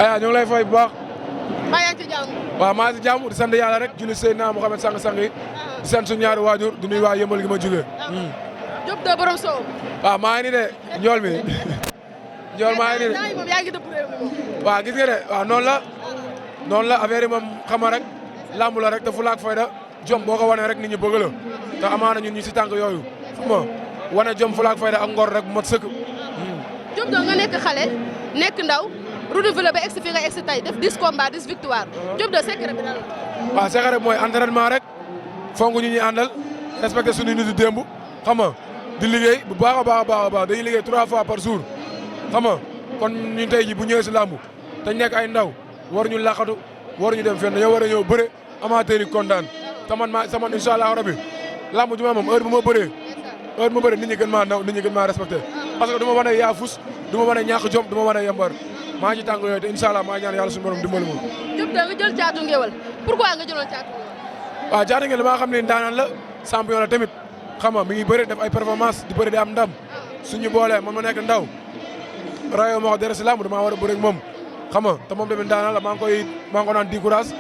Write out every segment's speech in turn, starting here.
aya ñu ngi lay fay bu baax. maa yaa ngi ci jàmm. waaw maa ngi ci jàmm di sant yàlla rek julli Seydina Mouhamed sang-sang yi di sant suñu ñaari waajur di nuyu waa yëmbal gi ma jógee. Diop de borom Sow. waaw maa ngi ni de njool mi njool maa ngi ni de. moom yaa ngi dëpp réew mi moom. waaw gis nga de waaw noonu la affaire yi moom xama rek lamb la rek te fulaak fayda jom boo ko wanee rek nit ñi bëgg la te amaana ñun ñu si tànk yooyu xam nga wane jom fulaak fayda ak ngor rek bu mat sëkk. Diop de nga nekk xale nekk ndaw renouvelé ba egsi fi nga egsi tey def 10 combats 10 victoire Diop de secret bi lan la. waaw secret bi mooy entraînement rek fonk ñu ñuy àndal respecté suñu nitu démb xam nga di liggéey bu baax a baax dañuy liggéey 3 fois par jour xam nga kon ñun tey ji bu ñëwee si làmb te nekk ay ndaw waruñu laqatu waruñu dem fenn dañoo war a ñëw bëre amateur yi kontaan te man incha allah rabi làmb ju ma moom heure bu ma bëree nit ñi gën maa naw nit ñi gën maa respecté parce que du ma wane yaa fus du ma wane ñàkk jom du ma wane yembar maa ngi ci tàng yooyu te incha allah maa ngi ñaan yàlla suñu borom dimbali ma. Diop de nga jël caatu ngéwal pourquoi nga jëloon caatu ngéwal. waaw caatu ngéwal maa xam ne ndaanaan la champion la tamit xam nga mi ngi bëri def ay performance di bëri di am ndam suñu boolee man ma nekk ndaw rayo moo ko dara si làmb damaa war a bëri ak moom xam nga te moom tamit ndaanaan la maa ngi ko naan di courage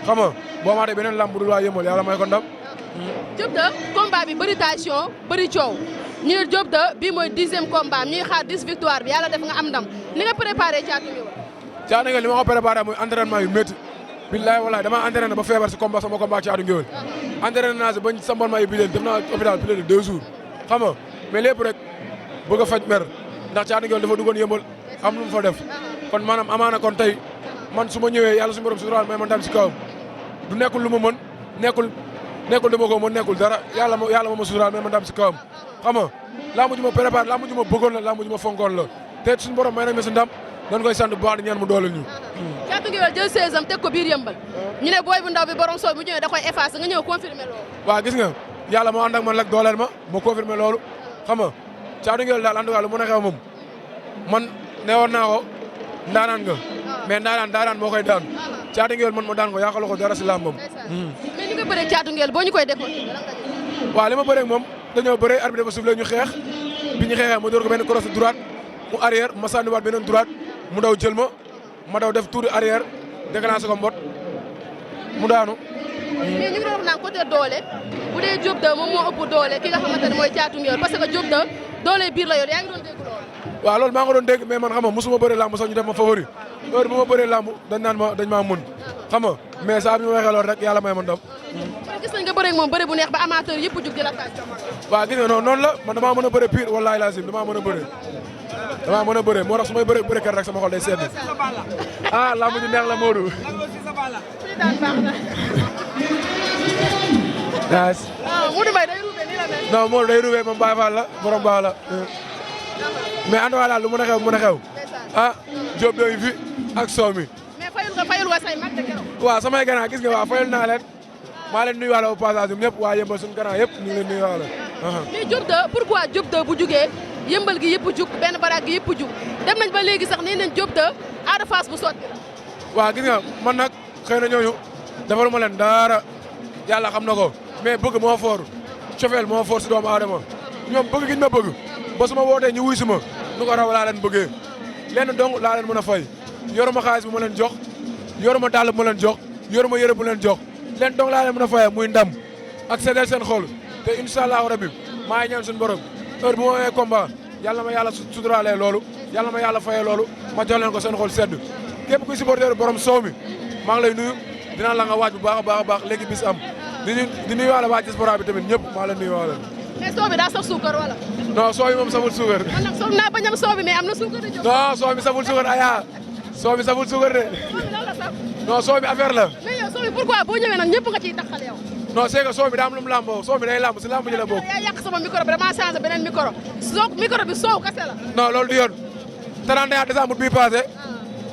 xam nga boo maatee beneen làmb bu dul waa yëmbal yàlla may ko ndam. Diop de combat bi bëri tension bëri coow ñu ne Diop de bii mooy 10e combat ñuy xaar 10 victoire bi yàlla def nga am ndam ni nga préparé caatu ngéwal. caatu ngéwal li ma ko préparé mooy entraînement yu métti billaay walaay dama entraîné ba feebar si sama combat caatu ngéwal entraîné naa si bañ sambal ma ay bideel def naa hôpital plus de 2 jours xam nga mais lépp rek bëgg a faj mer ndax caatu ngéwal dafa duggoon yëmbal am lu mu fa def kon maanaam amaana kon tey man su ma ñëwee yàlla suñu borom suturaal may man tam si kawam du nekkul lu ma mën nekkul dama ko mën nekkul dara yàlla moo ma suturaal may man tam si kawam xam nga lamb ju ma préparé lamb ju ma bëggoon la lamb ju ma fonkoon la te suñu borom may nañ ma si ndam dañ koy sant bu baax di ñaan mu doole ñu. caatu ngéwal jël 16am teg ko biir yëmbal ñu ne booy bu ndaw bi borom sooy bu ñëwee da koy effacé nga ñëw confirmer loolu. waaw gis nga yàlla moo ànd ak man rek dooleel ma confirmer loolu xam nga caatu ngéwal daal en tout cas lu mën a xew moom man newoon naa ko ndaanaan nga mais ndaanaan moo koy daan caatu ngéwal man ma daan ko yàqaloo ko dara si làmbam. mais ni nga bëree caatu ngéwal boo ñu koy décoté. waaw li ma bëree moom dañoo bëree arbitre dafa soufflé ñu xeex bi ñu xeexee ma door ko benn cross droite mu arrière ma sànniwaat beneen droite mu daw jël ma daw def tour arrière déclenché ko mbot mu daanu. mais ñu ngi doon wax naan côté doole bu dee Diop de moom moo ëpp doole ki nga xamante ne mooy caatu ngéwal parce que Diop de doole biir la yor yaa ngi doon dégg loolu. waaw loolu maa ngi doon dégg mais man xam nga mosuma bëree làmb sax ñu def ma favori heure bu ma bëree làmb dañ maa mën xam nga mais saa bi ma waxee loolu rek yàlla may ma ndam. kon gis nañ nga bëree ak moom bëri bu neex ba amateur yëpp jug di la tàcc. waaw gis nga noonu la man damaa mën a bëree pire wallaahi lazim damaa mën a bëree moo tax su may bëree kat rek sama xol day sedd ah làmb ji neex la Modou. Modou Mbaye day ruubee nii la mel. non Modou day ruubee moom Baye Fall la borom baax la mais ànd waa daal lu mën a xew ah Diop doy fi ak soow mi. mais fayul nga say mag de keroog. waaw samay gannaaw gis nga waaw fayul naa leen maa leen nuyuwaale au passage ñëpp waa yëmbal suñu gannaaw yëpp ñu ngi leen nuyuwaale. mais Diop de pourquoi Diop de bu jugee yëmbal gi yëpp jug benn baraag gi yëpp jug dem nañ ba léegi sax nee nañ Diop de Ada Fass bu sotti. waaw gis nga man nag xëy na ñooñu defaluma leen dara yàlla xam na ko mais bëgg moo foor cofeel moo foor si doomu aadama ñoom bëgg gi ñu ma bëgg ba su ma wootee ñu wuy si ma nu ko raw laa leen bëggee lenn dong laa leen mën a fay yoruma xaalis bu ma leen jox yoruma dàll bu ma leen jox yoruma yëre bu leen jox leen dong laa leen mën a fayee muy ndam ak seddal seen xol te incha allahu rabbi maa ngi ñaan suñu borom heure bu ma amee combat yàlla ma yàlla suturaalee loolu yàlla ma yàlla fayee loolu ma jox leen ko seen xol sedd képp kuy supporter borom soow mi maa ngi lay nuyu dinaa la nga waaj bu baax a baax léegi bis am di nuyuwaale waa diaspora bi tamit ñëpp maa leen nuyuwaale. mais soow bi daa saf suukar wala. non soow bi moom saful suukar. man nag soog naa bañ am soow bi mais am na suukar de Diop. non soow bi saful suukar aya soow bi saful suukar de. non soow bi affaire la. mais yow soow bi pourquoi boo ñëwee nag ñëpp nga ciy taxal yow. non c'est que soow bi daa am lu mu lamboo soow bi day lamb si lamb ji la bokk. yaa yàq sama micro bi damaa changé beneen micro bi soow kese la. non loolu du yoon 31 décembre bii passé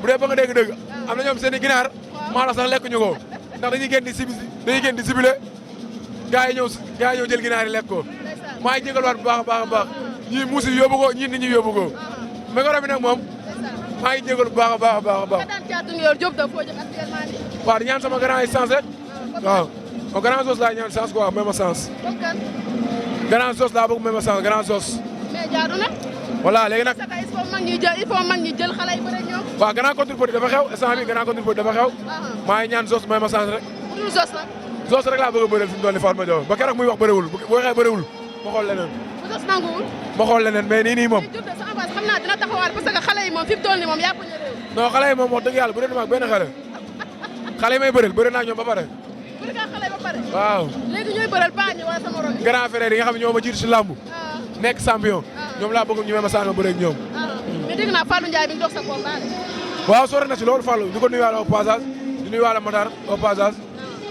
bu dee ba nga dégg am na ñoom seen i ginaar maanaam sax lekk ñu ko ndax dañuy génn di sibile gaa yi ñëw jël ginaar yi lekk ko maa ngi jégaluwaat bu baax a baax ñii muus yi yóbbu ko ñii nit ñi yóbbu ko micro bi nag moom maa ngi jégalu bu baax a baax. daan caatu ngéwél Diop de foo jëm actuellement nii. waaw di ñaan sama grand yi chance rek waaw mon grand sos laa ñaan chance quoi même chance. grand sos laa bëgg même chance grand sos. mais jaadu na. voilà léegi nag. parce que il faut mag ñi jël xale yi bëre ñoom. waaw grand contre petit dafa xew instant bi grand contre petit dafa xew. maa ngi ñaan Zos may ma chance rek. pour Zos la. Zos rek laa bëgg a bëreel fi mu toll nii Fatma Diaw ba keroog muy wax bëriwul bu waxee bëriwul ma xool leneen. bu Zos nanguwul. ma xool leneen mais nii moom. mais Diop de sa avance xam naa dina taxawaat parce que xale yi moom fi mu toll nii moom yàpp ñu réew. non xale yi moom wax dëgg yàlla bëri na ma ak benn xale yi may bëreel bëri naa ñoom ba pare. bëri nga xale ba pare. waaw. léegi ñooy bëreel paa ñi wala sama morom yi. grand frère yi nga xam ne ñoo ma jiitu si làmb. nekk champion. ñoom laa bëgg ñu may ma sànni ma bëre ak ñoom. mais dégg naa Fallou Ndiaye bi ñu dox sa combat. waaw sore na si loolu Fallou di ko nuyuwaale au passage di nuyuwaale Matar au passage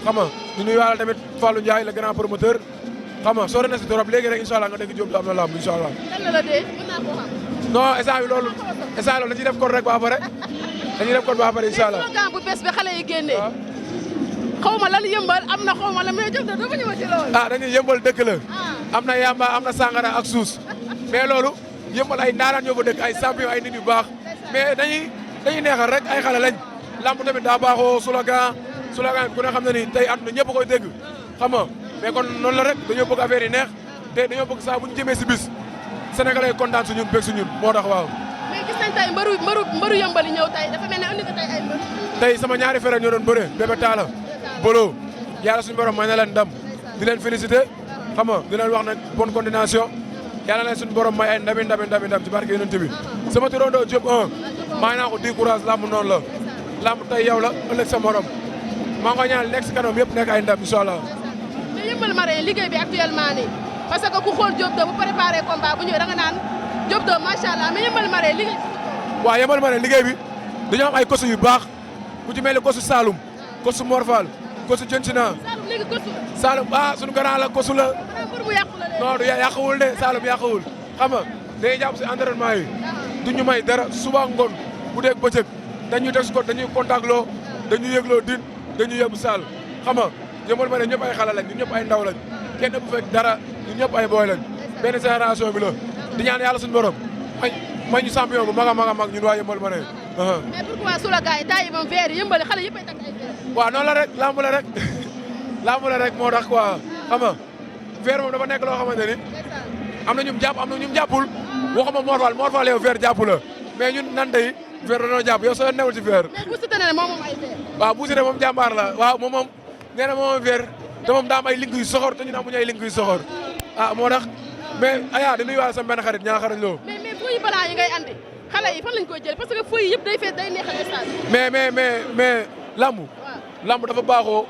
xam nga di nuyuwaale tamit Fallou Ndiaye le grand promoteur xam nga sore na si trop léegi rek incha allah nga dégg Diop am na lamb incha allah. lan la dee mën naa koo xam. non instant bi loolu dañuy def code rek ba pare dañuy def code ba pare incha allah. slogan bu bees bi xale yi génnee. xaw ma lan yëmbal am na xaw ma la mais Diop de dafa ñëw ci loolu. dañuy yëmbal dëkk la. am na yamba am na sangara ak suus mais loolu yëmbal ay ndaanaan ñoo fa dëkk ay champion ay nit yu baax mais dañuy neexal rek ay xale lañ lamb tamit daa baaxoo slogan bi ku ne xam ne ni tey àdduna ñëpp koy dégg xam nga mais kon noonu la rek dañoo bëgg affaire yi neex te dañoo bëgg saa bu ñu jëmee si bis sénégalais kontaan su ñun bég su ñun moo tax waaw. mais gis nañ tey mbëru yëmbal yi ñëw tey dafa mel ne andi nga tey ay mbër. tey sama ñaari frère ñoo doon bëre Bébé Talla Bolo yàlla suñu borom may na leen ndam di leen félicité xam nga di leen wax nag bonne continuation yàlla na suñu borom may ay ndam ci barke yonent bi sama turandoo Diop 1 maa naa ko di courage lamb noonu la lamb tey yow la ëllëg sa morom maa ngi ko ñaan nekk si kanam yëpp nekk ay ndam incha allah. mais yëmbal marin liggéey bi actuellement nii parce que ku xool Diop 2 bu préparé combat bu ñëwee da nga naan Diop 2 macha allah mais yëmbal marin liggéey bi. waaw yëmbal marin liggéey bi dañoo am ay kosu yu baax ku ci mel ni kosu Saloum kosu Morfal kosu Jëncina. Saloum léegi kosu la. Saloum sunu grand la kosu la. mbër bu yàqu la de. non du yàquwul de Saloum yàquwul xam nga day jàpp si entraînement yi du ñu may dara suba ngoon bu dee bëccëg dañuy teg si ko dañuy contact loo dañuy yëgloo din dañuy yóbbu saal xam nga yëmbal ma ne ñëpp ay xale lañ ñun ñëpp ay ndaw lañ kenn bu fekk dara ñun ñëpp ay booy lañ benn génération bi la di ñaan yàlla suñu borom may ñu champion bu mag a mag ñun waa yëmbal ma ne. mais pourquoi su la gars yi taay yi moom verre yëmbal xale yëpp ay takk ay verre. waaw noonu la rek lamb la rek moo tax quoi xam nga verre moom dafa nekk loo xamante ni am na ñum jàpp am na ñum jàppul waxuma Morfal yow verre jàpp la mais ñun nan tey verre dañoo jàpp yow soo newul ci verre. mais bu si tane moom ay verre. waaw bu si ne moom jàmbaar la waaw moom nee na moom verre te moom daa am ay link yu soxor te ñun amuñu ay link yu soxor moo tax mais aya di nuyuwaale sama benn xarit ñaa xarañ loo. mais feuille blanc yi ngay andi xale yi fan lañ koy jël parce que feuille yëpp day fees day neexal stade. mais lamb dafa baaxoo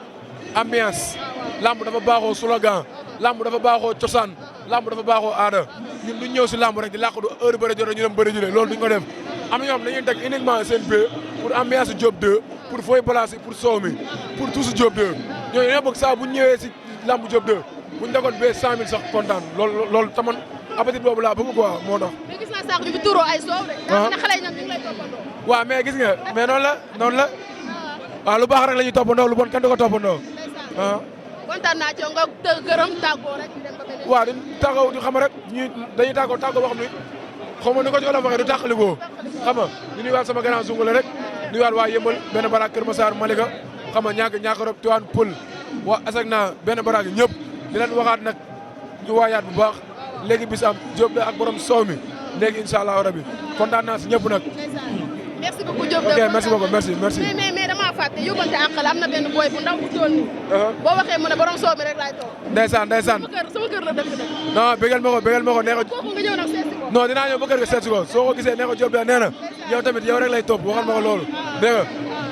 ambiance lamb dafa baaxoo slogan lamb dafa baaxoo cosaan lamb dafa baaxoo aada ñun duñ ñëw si lamb rek di làqu du heure bëri jot ñu dem bëri jule loolu duñ ko def am na ñoom dañuy teg uniquement seen pied pour ambiance Diop 2 pour fooy place pour soow mi pour tout si Diop 2 ñooñu dañoo bëgg saa bu ñu ñëwee si lamb Diop 2 buñ degoon bee 100000 sax kontaan loolu taman appétit boobu laa bëgg quoi moo tax. mais gis naa saako ñu fi tuuroo ay soow de. daa ne xale yi nag ñu ngi lay toppandoo. waaw mais gis nga mais noonu la waaw lu baax rek la ñuy toppandoo lu bon kenn du ko toppandoo. kontaan naa ci nga gërëm tàggoo rek dem ba beneen. waaw di tàggoo di xam rek dañuy tàggoo boo xam ni xaw ma ni ko ci olof waxee du tàqalikoo xam nga di nuyuwaat sama grand Zoungale rek nuyuwaat waa Yëmbal benn baraak Kër Massar Malika xam nga ñàkk rob Tiwaan Pël waa Asegna benn baraak yi ñëpp di leen waxaat nag ñu waayaat bu baax léegi bis am Diop ak borom soow mi léegi incha allah rabi kontaan naa si ñëpp nag. merci beaucoup Diop ok merci beaucoup merci. mais damaa fàtte yóbbante àq la am na benn boy bu ndaw bu toll nii. boo waxee mu ne borom soow mi rek laay toog. ndeysaan. sama kër la dëkk de. non bégal ma ko nee ko. kooku nga ñëw nag seet si ko. non dinaa ñëw ba kër ga seet si ko soo ko gisee nee ko Diop nee na yow tamit yow rek lay topp waxal ma ko loolu dégg nga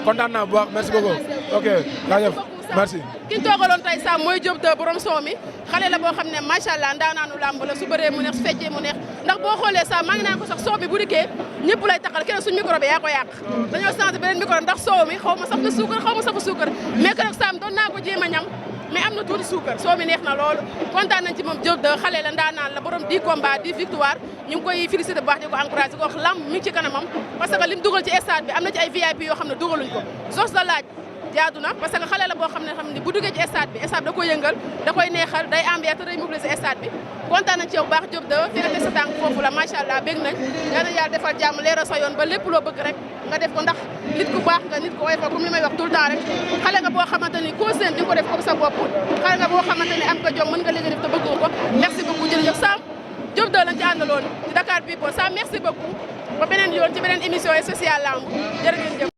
kontaan naa bu baax merci beaucoup ok jaajëf merci. ki ñu toogaloon tey Sam mooy Diop 2 borom soow mi xale la boo xam ne macha allah ndaanaanu làmb la su bëree mu neex su feccee mu neex ndax boo xoolee Sam maa ngi naan ko sax soow bi bu dikkee ñëpp lay taxal keneen suñu micro bi yaa ko yàq dañoo changé beneen micro ndax soow mi xaw ma saf na suukar xaw ma safu suukar mais que nag Sam doon naa ko jéem a ñam mais am na tuuti suukar soow mi neex na loolu kontaan nañ ci moom Diop 2 xale la ndaanaan la borom 10 combats 10 victoire ñu ngi koy félicité bu baax di ko encouragé di ko wax lamb mi ngi ci kanamam parce que lim dugal ci stade bi am na ci ay VIP yoo xam ne dugaluñ ko sos la laaj jaadu na parce que xale la boo xam ne bu duggee ci stade bi da koy yëngal da koy neexal day ambiance day mobiliser stade bi kontaan nañ ci yow bu baax Diop 2 fi nga teg sa tànk foofu la macha allah bég nañ yal na yàlla defal jàmm leeral sa yoon ba lépp loo bëgg rek nga def ko ndax nit ku baax nga nit ku woyof comme li may wax tout le temps rek xale nga boo xamante ni koo seen di ko def comme sa bopp xale nga boo xamante ni am nga jom mën nga liggéey def te bëgg ko merci beaucoup jërëjëf Sam Diop 2 lañ ci àndaloon ci Dakar Dakar People ça merci beaucoup ba beneen yoon ci beneen émission spéciale lamb jërë ngeen